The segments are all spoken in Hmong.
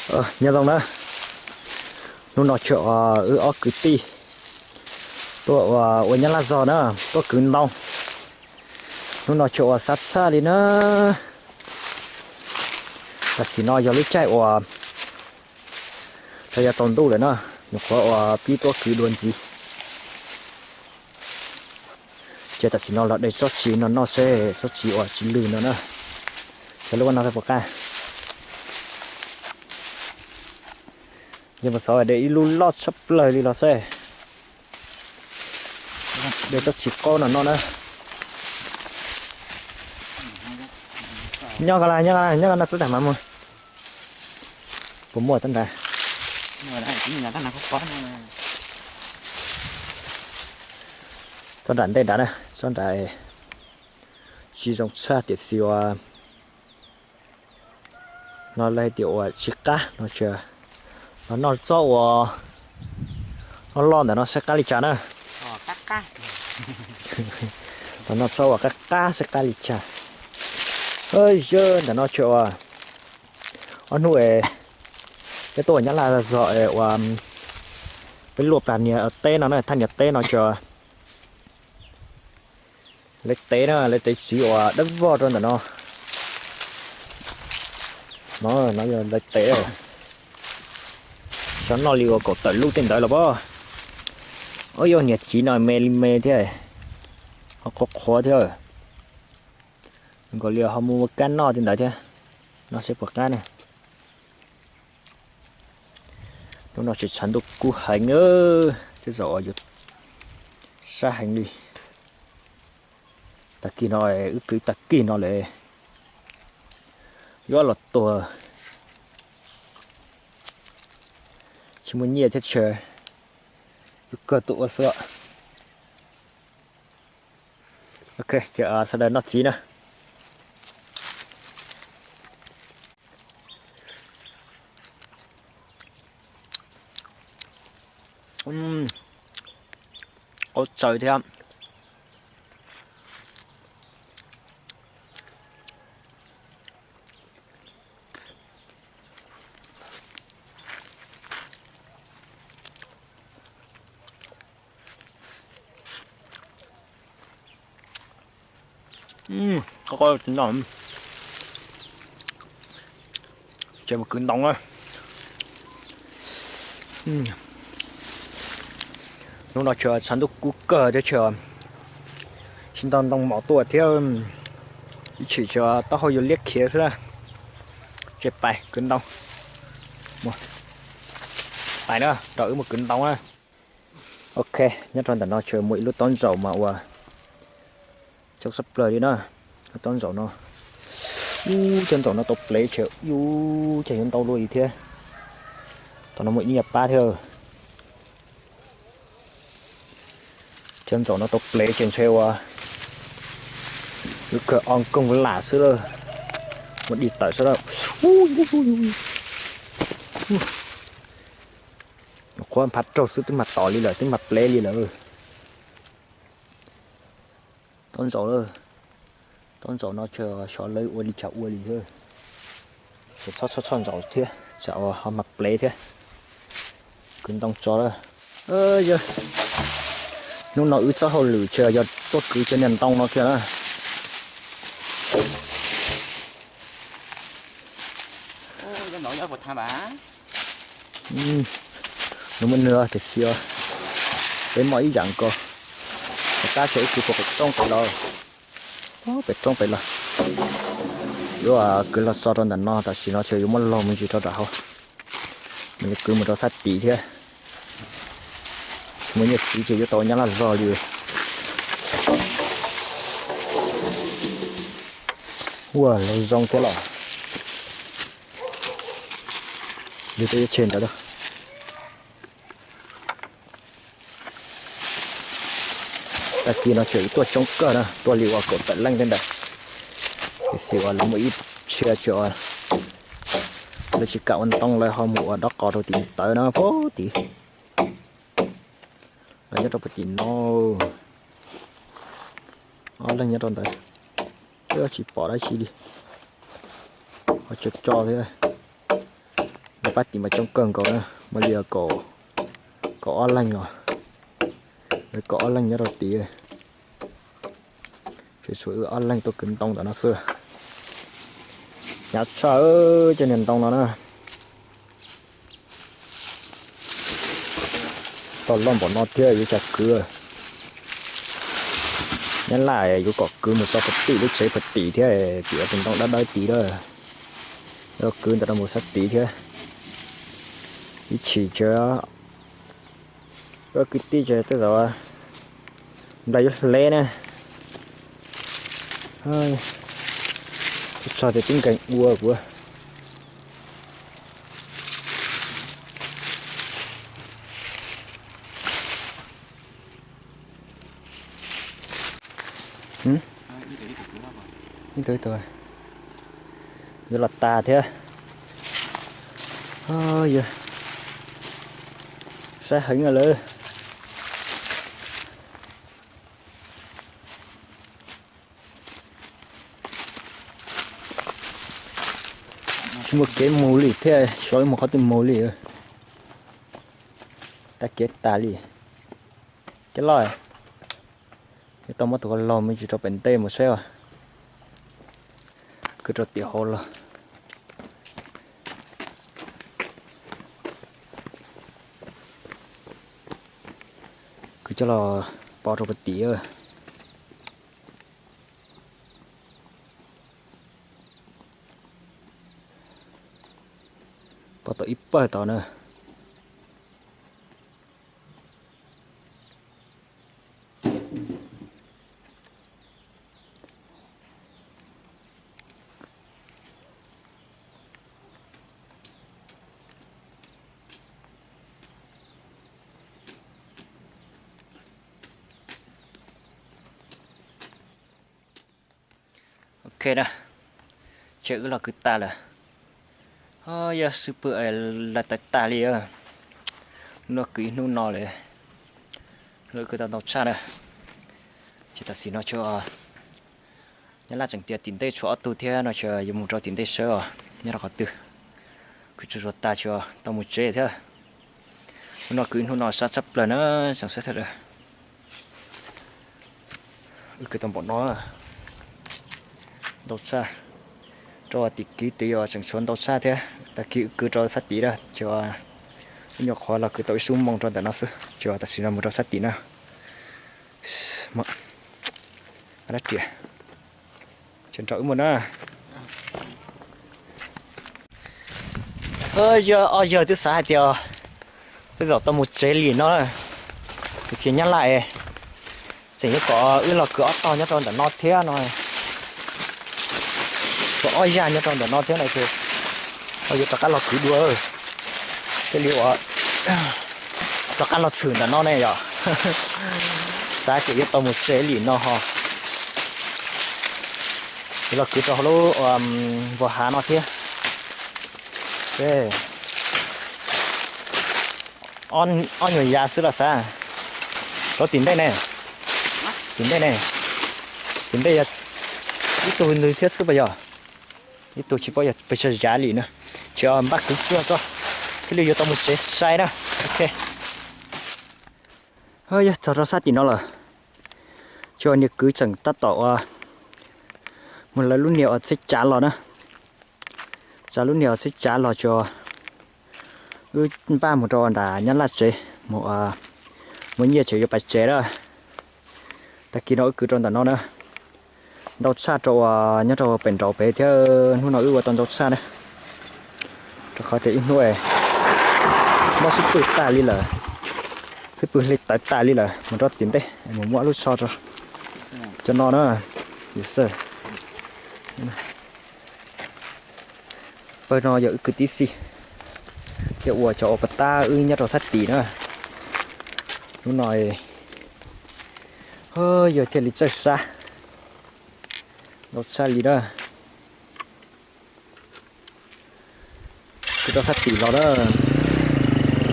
Nyob zoo na, hnub no tseem wb ob kwv tij tuaj ua nyab laj zog na, tuaj kwv ntoo. Hnub no tseem ua xab txhaj li na. Tam sim no yog lub caij uas tau yog tsaus ntuj lawm na, nyuam qhuav ua pib tuaj kwv dua ntxiv. Ces tam sim no los de tsob txiv no noj seb tsob txiv uas txiv lwg no na. Ces lub no puas qab. Ces mus xov de ib lub loj tshaj plaws li los xwb. De tsob txiv qaub no noj na. Nyob ko la, nyob ko la, nyob ko no txhob tag mas mus. Puas muaj tsob nrad? Tsob nram ntej nrad na, tsob nrad tsis zoo tshaj tiam sis uas no lawv hais tias uas tsis qab no, los noj tsob uas loj loj ntawm no seb qab li cas na. Los noj tsob uas qab qab seb qab li cas. Yog ntawm no tseem ua ob hnub es peb tuaj ua nyab laj zog es uas peb luaj plag niag teb no na, thaj niag teb no tseem lawv tev na, lawv tev txiv uas dawb vog rau ntawm no. No, no yog lawv tev. Xyov noj li uas kaum tawm lub tej ntawd los pob. Ua yog niag txiv no me li me thiab, ho qhuav qhuav thiab. Nkaus li ho mus ua kab noj tej ntawd thiab. No seb puas qab ne. Hnub no tseem tshav ntuj kub heev na, tej zaum yuav sab heev li. Tag kis no wb kwv tag kis no lawm, yuav los tuag, tsis muaj nyiaj thiab tshaj, yuav kawg tuaj ua xwb. Ok, ces sawv daws noj txiv na. Qaub tsaws thiab. Ces mus kwv ntoo na. Hnub no tshav ntuj kub kawg thiab, tsis ntau ntoo mos tuaj thiab, ib chim taub hau yuav liab khiav xwb na. Ces pais kwv ntoo, pais na, rau wb mus kwv ntoo na. Ok, nyob rau ntawm no tseem muaj ib lub taub ntsaum mas ua coob tshaj plaws li na. Taub ntsaum no, ub, cov ntsaum no tau plev ces ub, ces yuav ntau luaj li thiab. Tom no muaj ib nyuag pab thiab. Cov ntsaum no tau plev ces ntshe ua yuav kawg o nkoog lam xwb lawm. Muab dim tawm sawv daws. Nyuam qhuav nphav raug xwb twb mag tom li lawm, twb mag plev li lawm. Taub ntsaum, taub ntsaum no ces xyov lawv ua li cas ua li thiab. Ces txhob txhob txhoj ntsaum thiab tsam ho mag plev thiab. Kwv ntoo tso lawm. Yog, hnub no wb txoj hauj lwm ces yog tuaj kwv cov niag ntoo no kiag na. Nws muaj nws tiam sis peb muaj ib yam nkaus. Tab sis wb kwv puag pem roob pem los, pem roob pem los. Yuav kwv los tso rau ntawm no, tam sim no ces yuav muab laug me ntsis rau nram hauv. Mam li kwv mus rau sab tid thiab. Tsis muaj nyiaj txiv ces yuav tau ua nyab laj zog li. Ua laug zoo thiab los. Li peb yuav tshe ntawd. Tag kis no tseem tuaj coob kawg na, tuaj li uas kaum tawm leej tej ntawd. Tiam sis uas lawv muaj ib txhia tseem, lawv tsis kam ua ntoo lawv ho mus ua dob qos rau tim tawv na, puag tim. Lawv nyob rau puag tim no. Ob leeg nyob rau ntawd, twb tsis pom dab tsi li. Ho tso tso thiab. Lawv Pab tim mas coob kawg nkaus na, muaj li kaum, kaum ob leeg los, kaum ob leeg nyob rau tid. Tseem tshuav wb ob leeg tuaj kwv ntoo ntawm no xwb. Hnyav tshaj cov niag ntoo no na. Tau loj npaum no thiab yuav cas kwv. Nyab laj yuav kom kwv mus tso pem tim lub tsev pem tim thiab, tim tus ntoo dawb dawb tid lawm. Yuav kwv ntawm no mus sab tid thiab. Ib chim ces kwv tij ces tej zaum nplai yuav hle na. Tso tias tib nkeeg ua kuv. Yuav los tas thiab. Saib heev lawm. Tsis muaj kev mus li thiab, xyov mus qhov twg mus li. Tag kev tas li. Cov loj, yuav tau muab tus ko laug me ntsis rau pem ntej mus saib os. Kwv rau tim hauv los. Kwv coj los pov rau pem tim. Pov tau ib pawg tod na. Ok na, ces wb los kwv tas lawm. Yog xwb pw lawv tawv tas li. Hnub no kwv ib hnub no lawm, lawv kwv tau ntau tshaj na. Ces tam sim no ces Nyab Laj tseem tias tim ntej tshuav ob tug thiab no ces yuav mus rau tim ntej sawb os, nyob rau qhov twg. Kwv tsuag tsuag tas ces tau mus tsev thiab. Hnub no kwv ib hnub no sab tshaj plaws na, tseem sab thiab lawm. Wb kwv tau npaum no, ntau tshaj. Rau tim kiv tid yuav tseem tshuav ntau tshaj thiab. Tag kis wb kwv rau sab tid na, ces wb nyuam qhuav los kwv tau ib xuab moos rau ntawm no xwb, ces tam sim no mus rau sab tim na. Dab riam, ces nrog wb mus na. Yog ob yawg twb xav hais tias tej zaum tau mus tsev li no, tiam sis Nyab Laj tseem yuav kom wb los kwv ob tog nyob rau ntawm no thiab no. Kom ob yam nyob rau ntawm no thiab no ces yuav rov qab los kwv dua, thiaj li ua rov qab los tshwm ntawm no ne yom. Xav tias yuav tau mus tsev li no ho los kwv rau hauv lub npua hav no thiab. Ob nyuag yav xwb los xav. Rau tim ntej ne, tim ntej ne, tim ntej yog ib tug ntawd thiab xwb puas yog? Ib tug tsis paub yog pes tsawg yav li na. Ces npaj kwv tsuag tso, thiaj li yuav tau mus tsev sai na. Ok, yog txog rau sab tim no lawm. Ces niag kwv tseem tab tom ua mus lawv lub niag uas txhib cav los na. Txog lub niag uas txhib cav los ces wb npaj mus rau nram Nyab Laj tsev, mus muab nyiaj ces yuav pais tsev na. Tag kis no wb kwv rau ntawm no na. Ntau tshaj rau uas nyob rau pem nraud pem thiab, hnub no wb ua tau ntau tshaj na. Rau qhov tias ib hnub mob xib pwg tas li lawm, xib pwg hle tawv tas li lawm, mus rau tim ntej mus muab lub tsho rau cov no na. Pawg no yog wb kwv tib si, thiab ua cov ua pas tab wb nyob rau sab tim na. Hnub no yog thiaj li txawj sab, ntau tshaj li na. Kwv rau sab tim los na,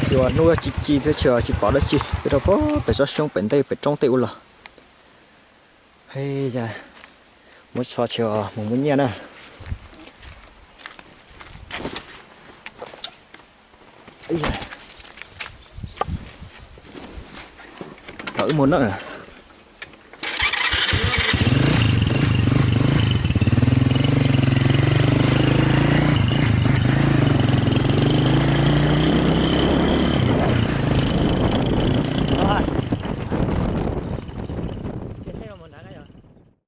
tsis ua hnub ci ci thiab tsis pom dab tsi, kwv rau pem tsob xyoob pem ntej pem roob tej ua los. Muab tsho tsis mus muab nyiaj na. Los wb mus na.